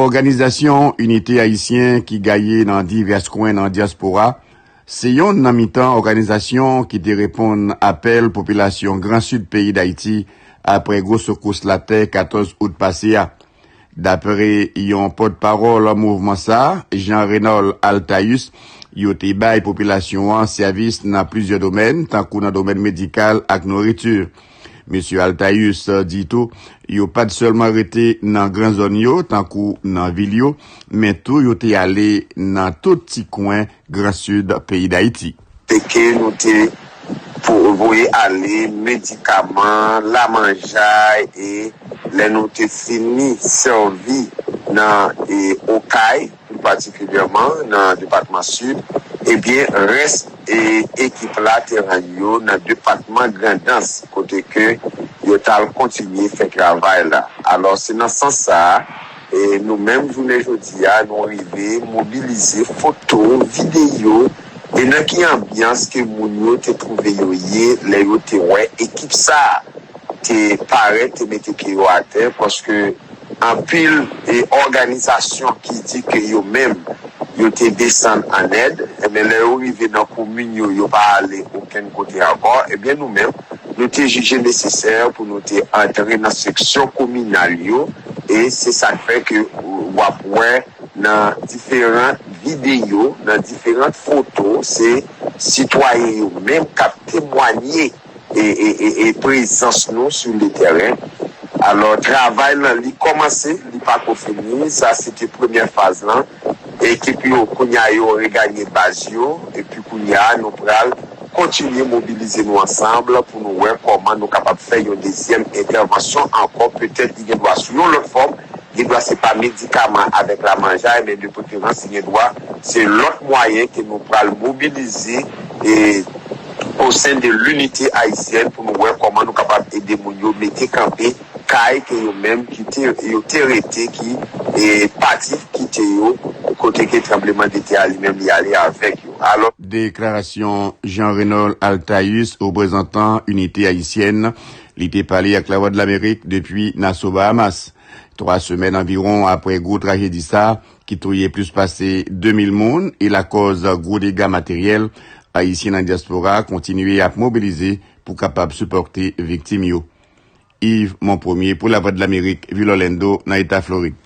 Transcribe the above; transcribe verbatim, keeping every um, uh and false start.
Òganizasyon Inite Ayisyen ki gaye nan divès kwen nan dyaspora, se yonn nan mitan òganizasyon ki te reponn apèl popilasyon Gran Sid peyi Dayiti apre gwo sekous latè katòz out pase a. Dapre yon pòtpawòl mouvman sa, Jean Reynold Althaus, yo te bay popilasyon an sèvis nan plizyè domèn, tankou nan domèn medikal ak nouriti. Mesye Althaus di tou, yo pa t sèlman rete nan gran zòn yo, tankou nan vil yo, men tou yo te ale nan tout ti kwen Gran Sid peyi Dayiti. Se ke nou te voye ale medikaman, lamanjay, e lè nou te fini sèvi nan Okay, pli patikilyèman nan depatman Sid, ebyen, rès e ekip la te rann yo nan depatman Grandans, kote ke yo t al kontinye fè travay la. Alò, se nan sans sa a, e nou menm, jounen jodi a, nou rive mobilize foto, videyo, e nan ki anbyans ke moun yo te twouve yo ye lè yo te wè ekip sa a te parèt, te mete pye yo atè, paske anpil e òganizasyon ki di ke yo menm yo te desann an èd, ebyen, lè yo rive nan komin yo, yo pa ale okenn kote ankò, ebyen, nou menm, nou te jije nesesè pou nou te antre nan seksyon kominal yo, e se sa k fè ke w ap wè nan diferan videyo, nan diferan foto, se sitwayen yo menm k ap temwanye e, e, e, e prezans nou sou le tèren. Alò, travay lan li kòmanse, li pako fini. Sa se te premyè faz lan. Ekip yo, kounye a, yo reganye baz yo, epi kounye a, nou pral kontinye mobilize nou ansanm pou nou wè kòman nou kapab fè yon dezyèm entèvansyon ankò. Petèt li gen dwa sou yon lòt fòm, gen dwa se pa medikaman avèk lamanjay, men de preferans, li gen dwa se lòt mwayen ke nou pral mobilize e o sen de linite ayisyèn pou nou wè kòman nou kapab ede moun yo mete kanpe kay ke yo menm ki te, yo te rete, ki e, pati kite yo kote ke tranbleman de tè a li menm li ale avèk yo. Alò, Deklarasyon Jean Reynold Althaus, reprezantan Inite Ayisyèn, li te pale ak Lavwadlamerik depi Nassau, Bahamas. Twa semèn anviwon apre gwo trajedi sa a, ki touye plis pase de mil moun e lakòz gwo dega materyèl, Ayisyen nan dyaspora kontinye ap mobilize pou kapab sipòte viktim yo. Yves Monpremier pou Lavwadlamerik, vil Orlando, nan eta Florid.